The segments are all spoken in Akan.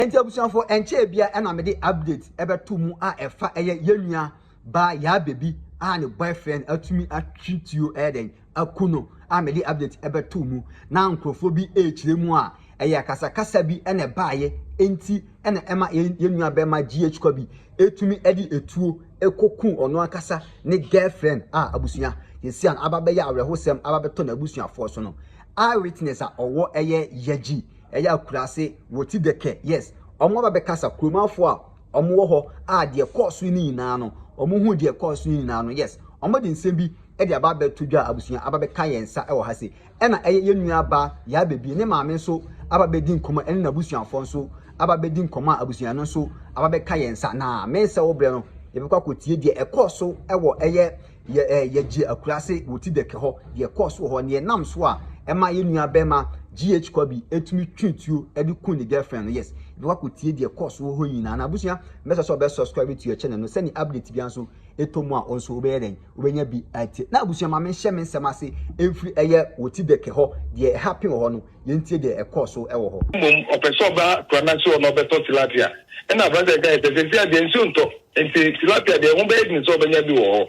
Enti abusuafo ɛnkyɛɛ bia ɛna mede update ɛbɛto mu a ɛfa ɛyɛ yɛn nua baa Yaa Baby a ne boyfriend atumi atwe tuo ɛyɛ dɛn aku no a mede update ɛbɛto mu na nkurɔfoɔ bi ɛrekyerɛ mu a ɛyɛ akasakasa bi ɛna ɛbaayɛ enti ɛna ɛma yɛn nua bɛrima GH Kwabi ɛtumi ɛde etuo ɛkɔku ɔno ankasa ne girlfriend a abusua yɛsi an aba bɛyɛ awerɛhosɛm aba bɛtɔ n'abusuafoɔ so no. Eyewitness a ɔwɔ ɛyɛ Yagyi Ɛyɛ akuraase wɔ ti dɛkɛ yes ɔmo aba bɛkasa kuromanfoɔ a ɔmo wɔ hɔ a deɛ ɛkɔɔ so no nyinaa no ɔmo hu deɛ ɛkɔɔ so no nyinaa no yes ɔmo de nsɛm bi de aba abɛto dwa a abusua aba bɛka yɛn nsa wɔ ha sei ɛna ɛyɛ yɛn nua ba yaa bɛbi ne maame nso aba bɛdi nkɔmɔ ɛne n'abusuafoɔ nso aba bɛdi nkɔmɔ a abusua no nso aba bɛka yɛn nsa na mensɛ wo brɛ no yɛbɛkɔ akɔtie deɛ ɛkɔɔ so wɔ ɛyɛ Yɛ ɛ yɛgye akuraase wɔ Tidɛkɛ hɔ, deɛ ɛkɔɔ so wɔ hɔ, neɛ ɛnam so a ɛma yɛn nua bɛrima GH Kwabi tumi twe tuo de ku ne girlfriend no. Yes, yɛbɛkɔ akɔtie deɛ ɛkɔɔ so wɔ hɔ nyinaa. Na abusua, mɛsɛ sɛ ɔbɛ subscribe to your channel no sɛne update biara nso ɛtɔ mu a wo nso wobɛyɛ dɛn, wobɛnya bi atie. Na abusua, ma menhyɛ me nsɛm ase mfiri ɛyɛ wɔ Tidɛkɛ hɔ, deɛ ɛhappen wɔ hɔ no. Yɛntie deɛ ɛkɔɔ so wɔ hɔ. Mmom ɔpɛ sɛ ɔba kura no ase hɔ na ɔbɛtɔ tilapia. Ɛnna aberanteɛ no kae sɛ, Seesei ara deɛ nsuo ntɔ, enti tilapia deɛ ɛho bɛyɛ den sɛ ɔbɛnya bi wɔ hɔ.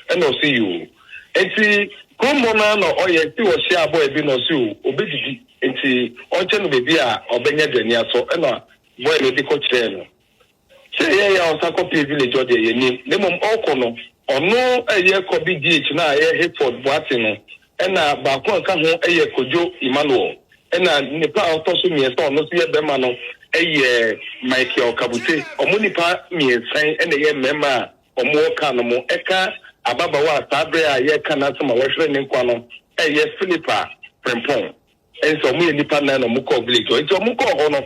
Ɛnna ɔse, Yoo. Enti kurom hɔ no ara na ɔyɛ, nti ɔhyiaa bɔe bi na ɔse o, ɔbɛdidi, enti ɔnkyɛ no baabi a ɔbɛnya aduane atɔ. Ɛnna bɔe no de kɔkyerɛɛ no. Sɛ ɛyɛeɛ a ɔsan kɔpee village hɔ deɛ yɛnnim na mmom ɔrekɔ no ɔno ɛyɛ Kɔbi GH no a ɛyɛ Hayford Boateng no ɛna baako a ɔka ho ɛyɛ Kojo Emmanuel ɛna nipa a ɔtɔ so mmiɛnsa a ɔno nso yɛ bɛrima no ɛyɛ Michael Kabute. Wɔn nipa mmiɛnsa yi ɛna ɛyɛ mmarima a wɔn wɔ car no mu ɛka ababaawa a saa berɛ a yɛreka n'asɛm a wahwere ne nkwa no ɛyɛ Philippa Frimpong. Ɛne sɛ wɔyɛ nnipa nan na wɔkɔɔ village hɔ. Nti wɔkɔɔ hɔ no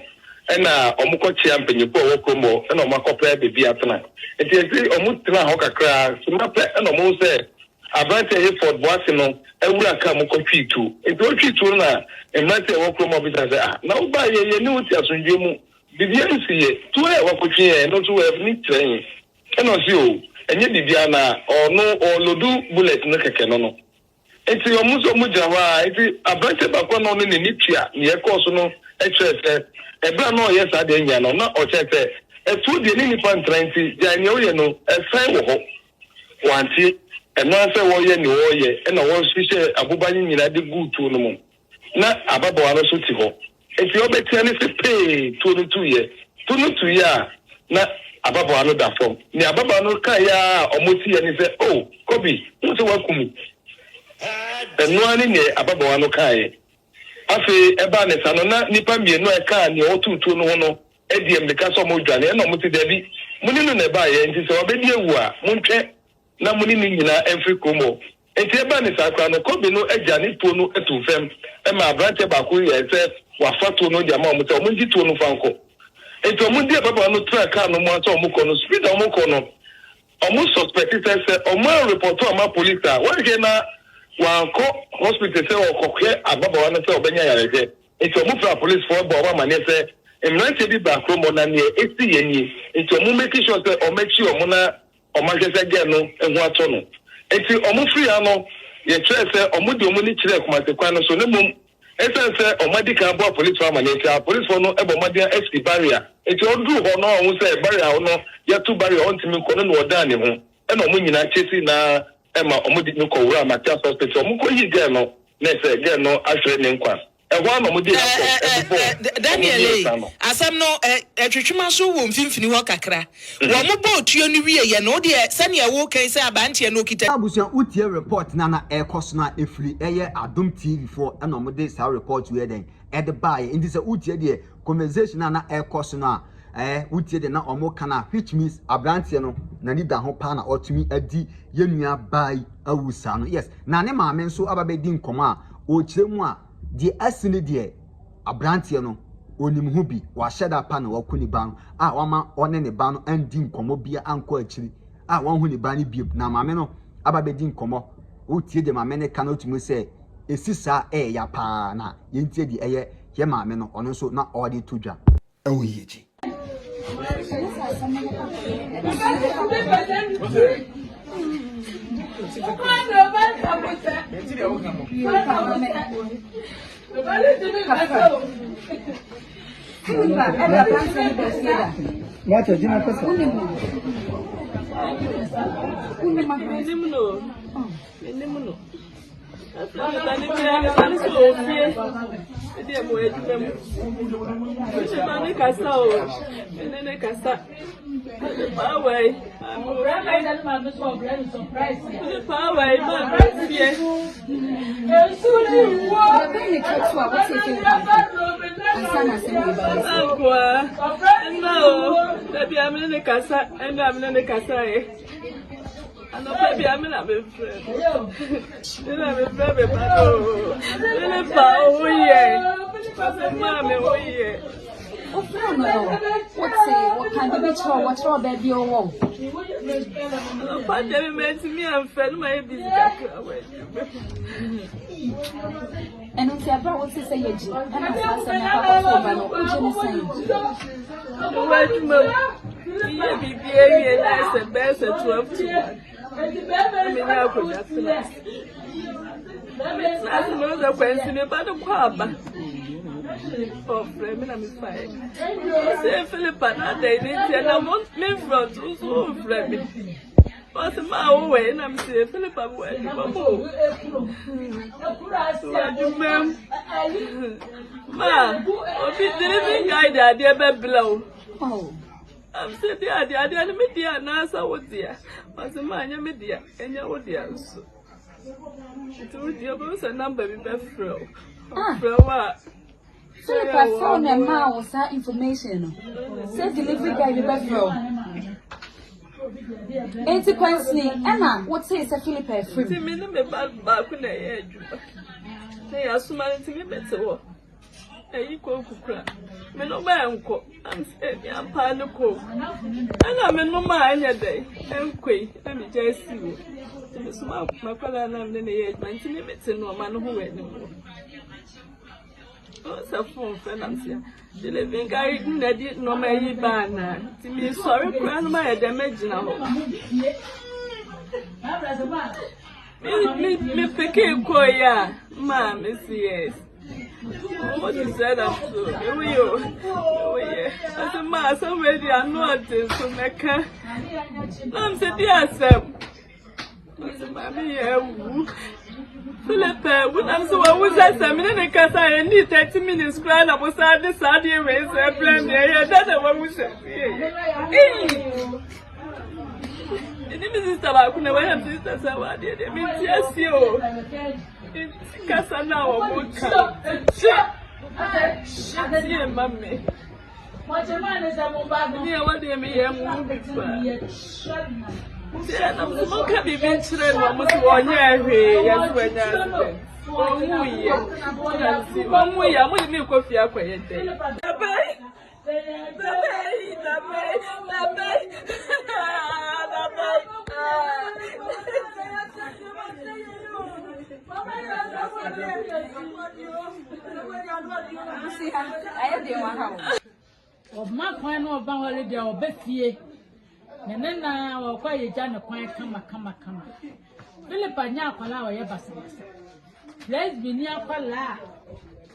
ɛna wɔkɔkyea mpanyinfoɔ a ɛwɔ kurom hɔ ɛna wɔakɔpɛ baabi atena. Nti ɛse wɔtenaa hɔ kakra sima pɛ ɛna wɔhu sɛ aberanteɛ Hayford Boase no awura car mu kɔtwii tuo. Nti ɔtwii tuo no na mmeranteɛ a ɛwɔ kurom hɔ bisa sɛ ah na wobaeɛ yɛne wo te asomdwoeɛ mu biribiara nsiiɛ tuo a wakɔtwi yɛn no nso ɛni kyerɛ he? Ɛna ɔse oh ɛnyɛ biribiara na ɔno ɔɔlodu bullet no kɛkɛ no no. Enti wɔn nso wɔgyina hɔ ara. Enti aberanteɛ baako a na ɔno n'ani tua nea ɛkɔɔ so no kyerɛɛ sɛ, ɛberɛ a na ɔreyɛ saa deɛ nyinaa no, na ɔkyerɛ sɛ, Atuo deɛ ne nnipa ntra nti, gyae nea woyɛ no, ɛsan wɔ hɔ. Wante. Ɛno ara sɛ wɔreyɛ nea wɔreyɛ, ɛnna wɔhyehyɛɛ aboba no nyinaa de guu tuo no mu. Ná ababaawa no nso te hɔ. Enti ɔbɛtea no se pee, tuo no tuiɛ. Tuo no tuiɛ a, na ababaawa no da fam. Nea ababaawa no kaeɛ ara a wɔteeɛ ne sɛ, Oh, Kobe, wohu sɛ woaku me? Ɛno ara ne nea ababaawa no kaeɛ. Afei ɛbaa ne saa no, na nnipa mmienu a ɛkaa nea ɔtoo tuo no ho no adi ammirika sɛ wɔredwane. Ɛnna wɔse, Dabi, mo ne no na ɛbaeɛ, enti sɛ wabɛdi awu a, montwɛn na mo ne no nyinaa mfiri kurom hɔ. Enti ɛbaa ne saa koraa no, Kobe no agya ne tuo no too fam maa aberanteɛ baako yɛɛ sɛ wafa tuo no de ama wɔn sɛ wɔngye tuo no mfa nkɔ. Enti wɔde ababaawa no tenaa kaa no mu ara sɛ wɔrekɔ no, speed a wɔrekɔ no, wɔn suspect sɛ sɛ wɔn anrepɔto amma police a, wɔnhwɛ na wankɔ hospital sɛ ɔrekɔhwɛ ababaawa no sɛ ɔbɛnya ayarehwɛ. Enti wɔfrɛɛ apolicefoɔ bɔɔ wɔn amaneɛ sɛ mmeranteɛ bi baa kurom hɔ na neɛ ɛsiiɛ nie. Enti wɔn make sure sɛ wɔakyi wɔn na Ɔmo ahwɛ sɛ girl no ho atɔ no. Enti ɔmo firi ha no, yɛkyerɛɛ sɛ ɔmo de ɔmo ani kyerɛɛ Kumasi kwan no so na mmom esiane sɛ ɔmo adi kan abɔ apolisifoɔ amaneɛ nti apolisifoɔ no bɔ mmɔden asi barrier. Enti ɔduruu hɔ no ɔhu sɛ barrier hɔ no yɛato barrier ɔntumi nkɔ no na ɔdan ne ho ɛna ɔmo nyinaa chasing no ara ma ɔmo de no kɔ wuraa Matthias hospital. Ɔmo kɔ yii girl no na ɛsɛ girl no ahwere ne nkwa. Ɛhɔ ara na wɔde handcuff bobɔɔ wɔn Daniel ei, mmiɛnsa no. asɛm no, ɛtwetwe m'aso wɔ mfimfini hɔ kakra. Wɔbɔɔ tuo no wieeɛ no, wo deɛ sɛdeɛ woreka yi sɛ aberanteɛ no ɔkita. Abusua wo tie report no a na ɛkɔ so no a ɛfiri ɛyɛ Adom TV foɔ ɛna ɔmo de saa report wei ɛdɛn ɛde baeɛ nti sɛ wo tie deɛ conversation a na ɛkɔ so no a ɛɛ wo tie deɛ na ɔmo ka no a which means abranteɛ no n'ani da ho paa na ɔtumi adi yɛn nua baa yi awu saa no yes na ne maame nso aba bɛdi nkɔmɔ a ɔkyerɛ mu a Deɛ asi ne deɛ, aberanteɛ no, ɔnim ho bi, wahyɛ da pa na waku ne ba no a wama ɔne ne ba no andi nkɔmmɔ bia ankɔ akyiri a wanhu ne ba no bio na maame no aba bɛdi nkɔmmɔ. Wotie deɛ maame no ka no wotumi sɛ ɛsi saa ɛyɛ ya paa na yɛntie deɛ ɛyɛ yɛ maame no ɔno nso na ɔde to dwa. Ɛwɔ yie gye. Philippa ɛde aberanteɛ no baa fie da. Wonim no? Wonim aberanteɛ? Menim no. Menim no. Afei me ba no bia me ba no sɛ ɔwɔ fie. Ɛdeɛ mewɔ adwuma mu. Me ba no kasa o. Me ne ne kasa. Mede paawa yi. Mede paawa yi ma me fie. Bɛbɛn ne ketewa a wote Philippa nka ansa na asɛm wei ba bɛsi. Nkoa. Ɛna o. Dabi a me ne ne kasa. Ɛna me ne ne kasa yɛ. Anɔpa bi a me na mefrɛ no. Me na mefrɛ me ba no. Me ne pa ɔho yɛ. Ɔsɛ maa me ho yɛ. Wofrɛ no no, wote wɔka biribi kyerɛ wo, wɔkyerɛ wo baabi a ɔwɔ. Anɔpa deɛ me mantumi amfrɛ no ma yɛ busy kakra wɔ adwuma mu. Ɛno nti ɛberɛ a wote sɛ yɛgye ɛna saa asɛm no akɔ akɔto wo ba no, wogye ne sɛn? Mewɔ adwuma mu. Meyɛ biribi awie na sɛ bɛyɛ sɛ 12 to 1. Na menya akonnwa tena ase. Metena ase mehu sɛ kwansi me ba no kɔ aba. Ɔfrɛ me na mefaeɛ. Ɔsɛ Philippa na adɛn ne nti ɛna memfrɛ nso nso womfrɛ me. Ɔse maa wo wɛ na me se Philippa wɔ adwuma mu o. Wɔ adwuma mu. Maa obi delivery guy de adeɛ bɛbrɛ wo. Oh. Am sɛ deɛ adeɛ adeɛ no me deɛ anaasɛ wo deɛ. Ɔse maa nyɛ me deɛ ɛnyɛ wo deɛ nso. Nti wo deɛ wobɛhu sɛ namba bi bɛfrɛ wo. Ɔfrɛ wo a. Philippa phone na ɛmaa wo saa information no sɛ delivery guy bi bɛfrɛ wo. Enti kwansini ɛna wotee sɛ Philippa afiri mu. Nti me ne me ba baako na ɛyɛ adwuma. Na yɛasoma no nti me mete hɔ. Ɛyi kooku kura. Me nom a ɛnkɔ. Am sɛ me ampa ne kooku. Ɛna me nom a ɛnyɛ dɛ ɛnkɔ yi na me gya asi hɔ. Nti me soma makwadaa na me ne ne yɛ adwuma nti me mete nneɛma no ho wɔ anim hɔ. Ɔsɛ fon fɛ nam sɛ delivery guy na di nneɛma yi ba anaa nti mesɔre koraa no mayɛ dɛ mɛgyina hɔ me me me pekee kɔɔ yi a maa me si yes ɔmo ti sɛ na so ewu yɛ o ewu yɛ ɔsɛ maa asɛm wei di ano ɔde so mɛka nam sɛ di asɛm. Ɔsɛ maame yɛ awu. Philip awu nam sɛ wawu sɛ sɛ mene ne kasa yɛ ni 30 minutes koraa na mo saa de saa deɛ wei sɛ brɛ me ɛyɛ dɛ na wawu sɛ sie. Ɛni mi sista baako na wɔyɛ mi sista sɛ wadeɛ deɛ mi nti asie o. Nti kasa na wɔn ka kyɛ tie ma me. Nea ɛwɔ deɛ meyɛ mu bi fa. Nti ɛnam so monka biribi nkyerɛ no ɔmo sɛ wɔnyɛ hwee yɛ so wɔanya accident. Ɔnwu yɛ. Nti ɔnwu yɛ mo de me kɔ fie akɔyɛ dɛn. Dabɛn dabɛn dabɛn dabɛn dabɛn. Ɔma kwan na ɔba hɔ deɛ ɔba fie. Ne ne na ɔkɔ a yɛgya ne kwan kama kama kama. Philip anyɛ akwadaa a ɔyɛ basabasa. Lesbi ni akwadaa a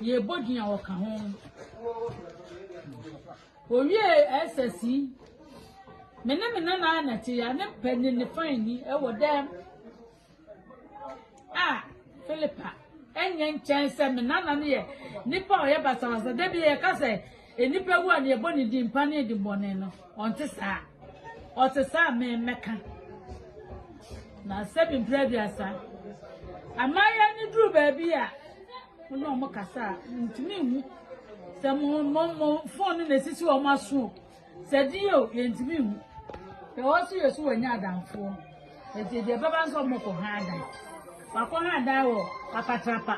yɛbɔ din a ɔka ho. Owie SS yi, me ne me nana na te ya ne panyin ne fan ni ɛwɔ dɛm. A Philippa, ɛnyɛ nkyɛn sɛ me nana no yɛ nipa a ɔyɛ basabasa. Da bi yɛka sɛ nnipa wu a ne yɛbɔ ne din pa ne din bɔne no, ɔnte saa. Ɔte saa a me mɛka. Na sɛbi mpere aduasa. Amaayewa no duru baabi a wo ne wɔn kasa a, ntumi nhu sɛ mo mo mo fon no na esisi wɔn aso o. Sɛ din o, yɛntumi nhu. Deɛ ɔwɔ so yɛ so wanya adamfoɔ. Nti deɛ ɛbɛba nso ɔmo kɔ ha adan. Wakɔ ha adan wɔ apatrapa.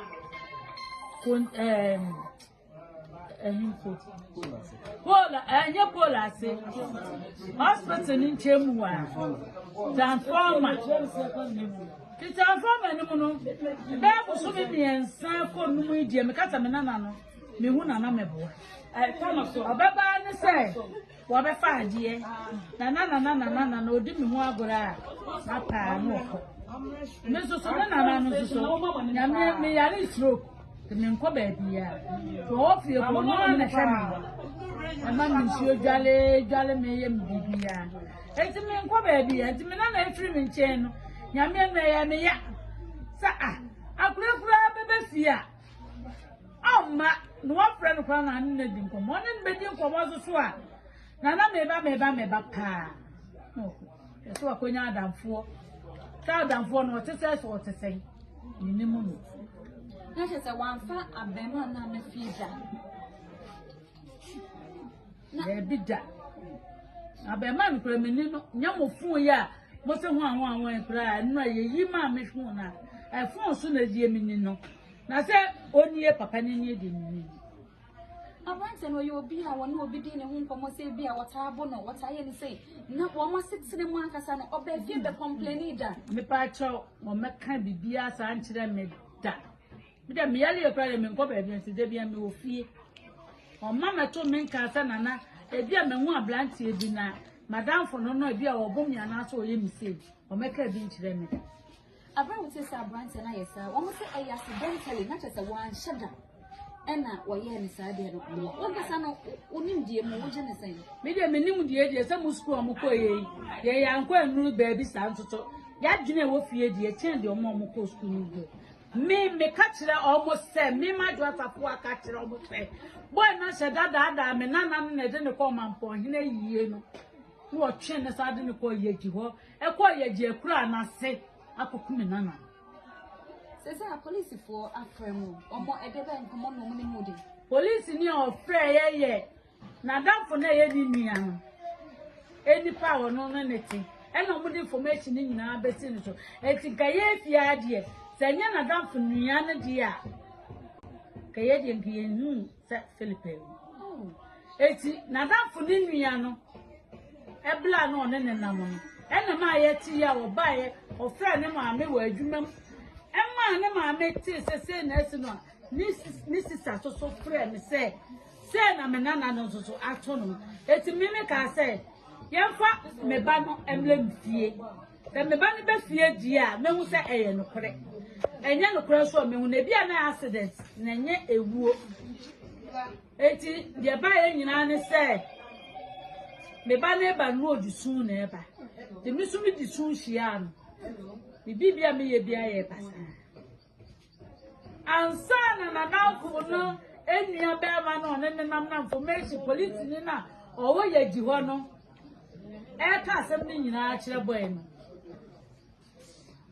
Kon ɛɛm ɛhemfo. Pole ɛnyɛ pole ase. Hospital ne nkyɛn mu a. Transformer. Ti transformer no mu no, bɛyɛ bosome mmiɛnsa kɔ num yi deɛ meka sɛ me nana no, mehu nana mɛboa. Ɔbɛba ne sɛ wɔbɛfa adeɛ na na na na na na na ɔdi me ho agorɔ a mapaa no ɔkɔ. Me nso so ne nana no nso so nyame meyare stroke nti menkɔ baabiara. Nti ɔwɔ fie kɔ ɔno ara na ɛhwɛ me. Ɛma me nsuo dwale dwale me yɛ me biribiara. Enti menkɔ baabi a, enti me nana efiri me nkyɛn no, Nyame no ɛyɛ me ya. Sɛ ah, akora koraa bɛbɛ fie a, ɔmma na wafrɛ no koraa na ne no adi nkɔmmɔ. Ɔne no bɛdi nkɔmmɔ nso so a, nana meba meba meba paa. Na ɔkɔ. Ɛsɛ wakɔnya adamfoɔ. Sɛ adamfoɔ no ɔte sɛ sɛ ɔte sɛn. Menim no. Na kyerɛ sɛ wamfa abarimaa no amma fie da. Daabi da. Abarimaa no koraa menni no. Nyɛ mo fon yi a mo se ho a ho a ho yi koraa ɛno a yɛyi maa me fon no a ɛfon so na deɛ menni no. Na sɛ ɔnie papa no nie deɛ menni no. Aberanteɛ no ɔyɛ obi a wɔne obi di ne ho nkɔmmɔ sɛ ebi a wɔtaa bo no, wɔtaa yɛ ne sei. Na wɔn asetena mu ankasa no, ɔbaa fie bɛ kɔmpleni da. Mepa kyɛw, wɔmmɛka biribiara saa nkyerɛ me da. Me deɛ meyare yɛ koraa deɛ menkɔ baabi nti da bia mewɔ fie. Ɔma mɛto me nka sɛ nana ebi a mahu aberanteɛ bi na madamfo no no ebi a ɔbo me anaasɛ ɔyɛ me sei. Ɔmmɛka bi nkyerɛ me da. Abere a wote sɛ aberanteɛ no ayɛ saa, wɔn sɛ ɛyɛ accidentally na kyerɛ sɛ wɔanhyɛ da ɛna wɔyɛɛ no saa deɛ no. Wankasa no, wo nimdeɛ mu wogye ne sɛn? Me deɛ me nimdeɛ deɛ sɛ mo sukuu a wɔkɔ yɛ yi, deɛ yɛankɔ annuru baabi saa nso so, yɛadwene a ɛwɔ fie deɛ kyɛn deɛ wɔn a wɔkɔ sukuu no deɛ. Me meka kyerɛ wɔn sɛ, me Madwo Asafo aka kyerɛ wɔn sɛ, boy no ahyɛ dadaadaa me nana no na ɛde ne kɔɔ Mampɔnhene ayie no, na wɔtwe ne saa de ne kɔɔ Yagyi hɔ, ɛkɔɔ Yagyi akuraa no ase akɔku me nana no. Sese apolisifoɔ afrɛ mo, wɔn ɛde bɛ nkɔmmɔ na wɔn ne mo di? Polisini a ɔfrɛ yɛ yɛ n'adamfo no a ɛyɛ ne nua no nipa a ɔno ne ne te ɛna wɔde information no nyinaa bɛsi no so. Eti nka yɛ fie adeɛ sɛ ɛnyɛ n'adamfo nua no deɛ a nka yɛ deɛ nka yɛnhu sɛ Philip awu. Eti n'adamfo ne nua no ɛbla na ɔne ne nam no ɛna maa yɛte yɛ a ɔbaeɛ ɔfrɛ ne maame wɔ adwuma mu ɛmaa ne maame tee sɛ sei na asi no a ne sista so so frɛ me sɛ Sei na me nana no nso so ato no. Eti me me kaa sɛ, yɛmfa me ba no mmrɛ me fie. Sɛ me ba no bɛ fie deɛ a, mehu sɛ ɛyɛ nokorɛ. Ɛnyɛ nokorɛ nso a mehu no. Ebi a na accident na ɛnyɛ ewuo. Eti deɛ baeɛ nyinaa ne sɛ, me ba no eba no na ɔdi sun na ɛba. Nti me nso medi sun hyiaa no. Me biribi a meyɛ biara yɛ basaa. Ansa na n'adamfo no nua barima no ɔne ne nam na information polisini no a ɔwɔ yɛgyi hɔ no ɛreka asɛm no nyinaa kyerɛ bɔe no.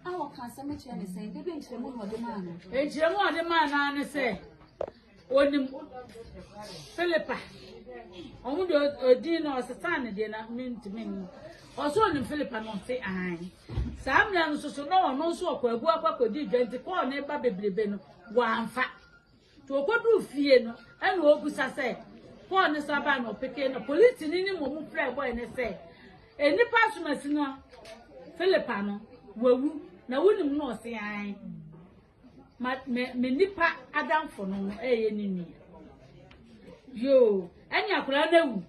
A wɔka asɛm no kyerɛ ne sɛn? Bebe nkyerɛmu na ɔde maa no. Nkyerɛmu a ɔde maa no ara ne sɛ Onim Philippa. Ɔmo deɛ odin no ɔsesaa ne deɛ na mentumi nhu. Ɔsɛ onim Philippa na ɔse ahan. Saa mmerɛ no nso so na ɔno nso ɔkɔ abu akɔ akɔdi dwa nti kɔɔ ne ba bebrebe no wamfa. Nti ɔkɔduu fie no ɛna ɔbusa sɛ kɔɔ ne sa baa na ɔpeke na polisini ne mmom frɛ bɔe ne sɛ nnipa asomasi no Philippa no wawu na wonim no ɔse ahan. Ma me me nipa adamfo no no ɛyɛ ne nua. Yoo, ɛne akwadaa no awu.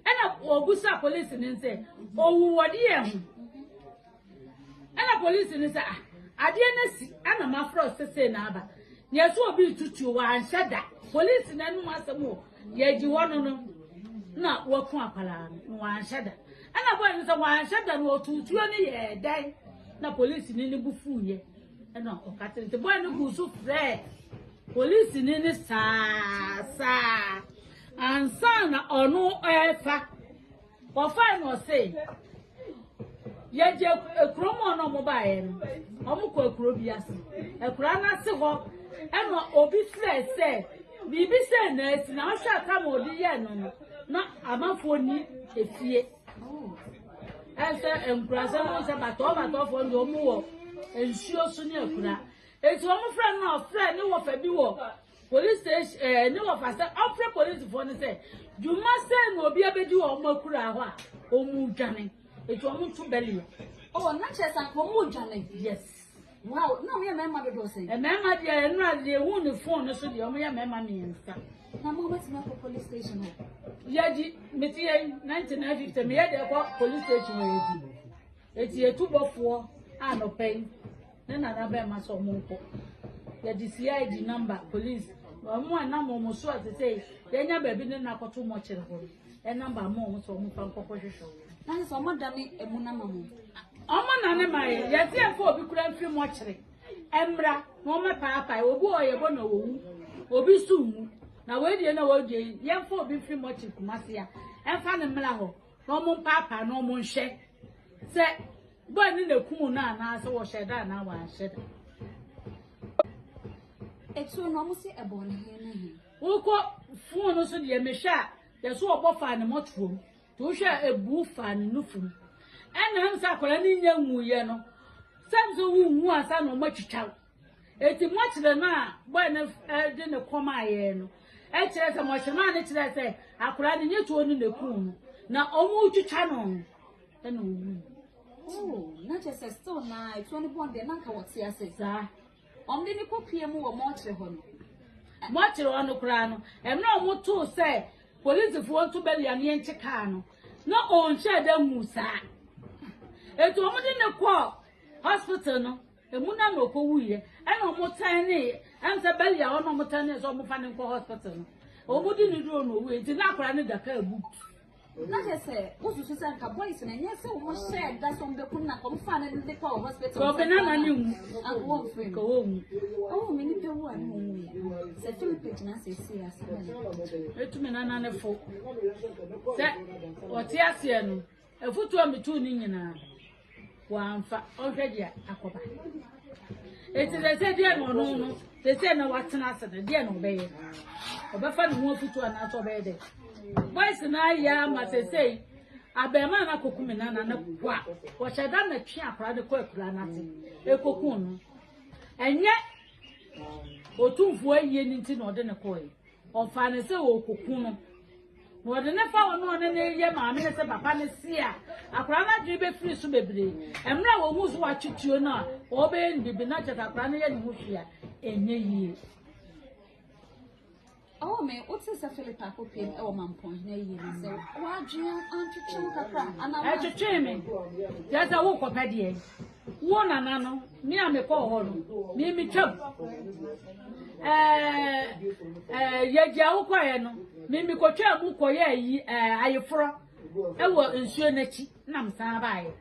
Ɛna ɔbusa polisi no sɛ, owu wɔ deɛ ho. Ɛna polisi no sɛ, ah, adeɛ no asi, ɛna mafrɛ sese na aba. Nea ɛsɛ obi tutuo wanhyɛ da. Polisi no anom asɛm o, yɛgye hɔ no no, na waku akwadaa no, na wanhyɛ da. Ɛna bɔyɛ no sɛ wanhyɛ da no ɔtutuo no yɛɛ dɛn. Na polisi no ne bu fuiɛ. Ɛna ɔka kyerɛ nti bɔyɛ no gu so frɛ polisini no saa saa ansa na ɔno ɛrefa ɔfae na ɔse yɛgye ekuro mu ɔno ɔmo baeɛ no ɔmo kɔ ekuro bi ase ekura n'ase hɔ ɛna obi frɛ sɛ biribi sɛ na esi na ɔhwɛ atam a ɔde yɛ no no na amanfoɔ ni efie. Ɛsɛ nkurasɛm no sɛ batɔɔ batɔɔfoɔ no deɛ wɔn wɔ nsuo so ne akura. Eti wɔn frɛ no na ɔfrɛ ne wɔfa bi wɔ police station ɛɛ ne wɔfa sɛ ɔfrɛ polisifoɔ no sɛ dwuma sɛ na obi abɛdi wɔn akura hɔ a wɔn dwane. Eti wɔn to bɛliɛ. Oh, na kyerɛ sɛ anka wɔn dwane. Yes. Wow, na wɔn yɛ mmarima dodoɔ sɛn? Mmarima deɛ ɛno a deɛ ehu ne phone no so deɛ wɔn yɛ mmarima mmiɛnsa. Na mo bɛtumi akɔ police station hɔ? Yɛgye mete yɛn 9950 meyɛ deɛ kɔ police station hɔ yɛdi. Eti etu bɔfoɔ anɔpɛ yi ne nana bɛrima sɛ wɔn nkɔ. Yɛde CID number police. Wɔn a ɛnam wɔn so a te sɛ yɛnya baabi ne no akɔto mɔkyere hɔ no, ɛnam ba ama wɔn sɛ wɔn mfa nkɔkɔ hwehwɛ wɔn. Na sɛ wɔn adane emu no ama mo. Wɔn na ne ma yɛ, yɛte yɛn fa obi kura mfiri mɔkyere mmra na wɔn mɛpaapae, obi wɔ yɛbɔ na wɔwu, obi so nwu. Na wei deɛ na wɔdeɛ yi, yɛmfa obi mfiri mɔkyere Kumasi a, ɛmfa no mmra hɔ na wɔn mpaapaa na wɔn nhwɛ sɛ bɔɔ ne na kum no anaasɛ wɔhyɛ da anaa wɔanhyɛ da. Etuo no, wɔn se ɛbɔɔ ne he ne he. Wokɔ fon no so deɛ mehwɛ a, yɛso ɔbɔ faa ne mɔtoam. Nti wohwɛ a ebu faa ne nufu mu. Ɛna ɛm sɛ akwadaa no nya nwuiɛ no, sɛ nso wonwu ansa na wɔn atwitwa wo. Eti mɔkyerɛ no a bɔyɛ no de ne kɔm ayɛ no, ɛkyerɛ sɛ mɔkyerɛ maa no kyerɛ sɛ akwadaa no nye tuo no na ekum no. Na wɔn twitwa no no, ɛna owui. Oh, na kyerɛ sɛ still na etuo no bɔn deɛ na nka wɔte ase. Saa. Wɔde no kɔpuee mu wɔ mɔɔkyere hɔ no. Mɔɔkyere hɔ no koraa no, mmerɛ a wɔtoo sɛ polisifoɔ nto bɛli a ne yɛnkye kaa no, na ɔnhyɛɛ da nwuu saa. Enti wɔde no kɔɔ hospital no, emu na na ɔkɔwuiɛ. Ɛna wɔtɛn ne, ɛm sɛ bɛli a hɔ na wɔtɛn ne sɛ wɔmfa no nkɔ hospital no. Wɔde no duro na ɔwuiɛ, nti na akwadaa no da kaa mu. Na kyerɛ sɛ wosusu sɛ nka boys no ɛnyɛ sɛ wɔn hyɛɛ da sɛ wɔn bɛkum na nka wɔn faa no de kɔɔ hospital. Kɔbɛ na na ne nwu. Wɔn firi no. Kɔwɔ nwu. Ɔwɔ mi nipa wu a ne wɔn wu yɛ. Sɛ Philip gyina sɛ esi asɛm na. Etumi na na ne fo. Sɛ ɔte aseɛ no, efutuo a metu ne nyinaa. Wamfa, ɔnhwɛ deɛ akɔba. Eti sɛ sɛ deɛ na ɔno no, sɛ sɛ na watena ase no, deɛ na ɔbɛyɛ. Ɔbɛfa ne ho afutu anaasɛ ɔbɛyɛ dɛ. Boys na ayɛ ama sɛ sɛ abɛɛmaa no akɔku me nana no kwa. Wɔhyɛ da na twe akora no kɔ akura no ase ekoku no. Ɛnyɛ otumfoɔ ayie no nti na ɔde no kɔɛ. Ɔfaa no sɛ ɔrekɔku no. Na ɔde no fa ɔno ɔne no yɛ maame no sɛ papa no se a, akwadaa no adwene bɛfiri so bebree. Mmerɛ a wɔhu so watwe tuo no a, ɔrebɛyɛ no biribi na kyerɛ sɛ akwadaa no yɛ ne ho hwee a, ɛnyɛ yie. Ɔwɔ me, wote sɛ Philip akɔpiem wɔ Mampɔnhene ayie no sɛ w'adwene antwetwe wo kakra anaa Ɛtwetwee me. Kyerɛ sɛ wokɔpɛ deɛ. Wo nana no, me a mekɔɔ hɔ no, me metwam. Ɛɛ ɛɛ yɛgya wo kɔɛ no, me mekɔtwaa mu kɔyɛ ayi ɛɛ ayeforɔ ɛwɔ nsuo n'akyi na mesan baeɛ.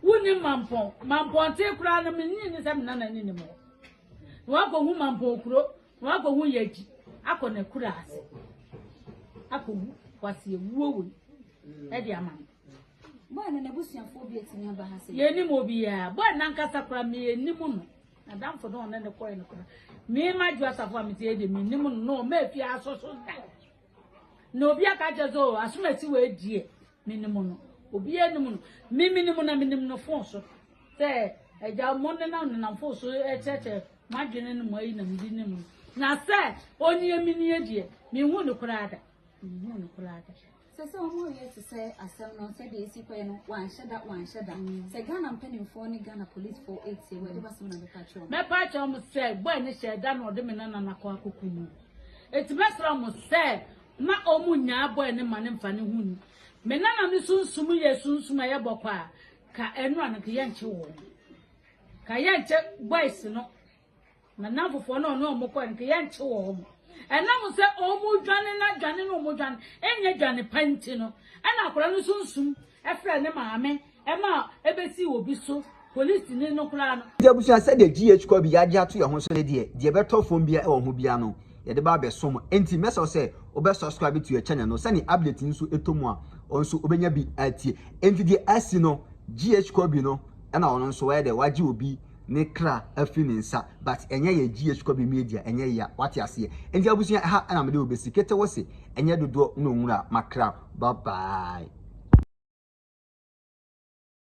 Wonim Mampɔn, Mampɔnten koraa no menni ne sɛ me nana ne nim hɔ. Na wakɔhu Mampɔn kuro, na wakɔhu yɛgyi akɔ n'akura ase. Akɔwu, kwasi ewuo wei ɛde ama no. Boy no n'abusuafoɔ bi atumi aba ha sɛ. Yɛnim obiara. Boy no ankasa koraa menim no. N'adamfo no ɔne no kɔɛ no koraa. Me ma asafo a mete deɛ menim no na ɔma afie aso so da. Na obi aka kyerɛ sɛ o asomasi wɔ adie menim no. Obiara nim no. Me menim na menim no fon so. Sɛ agya mo nenam nenam fon so kyerɛkyerɛ m'adwene no mu ayi na mede nim no. Na sɛ ɔnie menie deɛ menhu no koraa da. Menhu no koraa da. Sɛ sɛ wɔn reyɛ te sɛ asɛm no sɛdeɛ esi kɔɛ no wanhyɛ da wanhyɛ da sɛ Ghana mpanimfoɔ ne Ghana policefoɔ etie wɔ ɛde basɛm na bɛka akyerɛ wɔn. Mɛpa akyerɛ wɔn sɛ boy no hyɛɛ da na ɔde me nana no akɔ akɔku no. Eti mɛsrɛ wɔn sɛ ma wɔn nyaa boy no ma no mfa ne ho nni. Me nana no sunsum yɛ sunsum a ɛyɛ bɔkɔ a, ka ɛno a no nka yɛnkye wɔn. Ka yɛnkye boys no. M'anamfofoɔ no a ɔne wɔn kɔɛ no, nka yɛnkye wɔn. Ɛnam sɛ wɔredwane na dwane na wɔdwane ɛnyɛ dwane pa nti no, ɛna akwadaa no sunsum frɛɛ ne maame ma ɛbɛsii obi so, polisini no koraa no. Nti abusua sɛdeɛ GH Kɔ bi yɛagye ato yɛn ho so no deɛ, deɛ ɛbɛtɔ fam biara ɛwɔ ho biara no yɛde ba abɛso mo. Nti mɛsrɛ wo sɛ wobɛ subscribe to yɛ channel no sɛdeɛ update nso ɛtɔ mu a wo nso wobɛnya bi atie. Nti deɛ asi no GH Kɔ bi no ɛna ɔno nso wayɛ dɛ wagye obi ne kra afiri ne nsa but ɛnyɛ yɛ GH Kwabi media ɛnyɛ ya wate aseɛ nti abusua ɛha ɛna mede wo bɛsi kete wo se ɛnyɛ dodoɔ na onwura makra bye bye.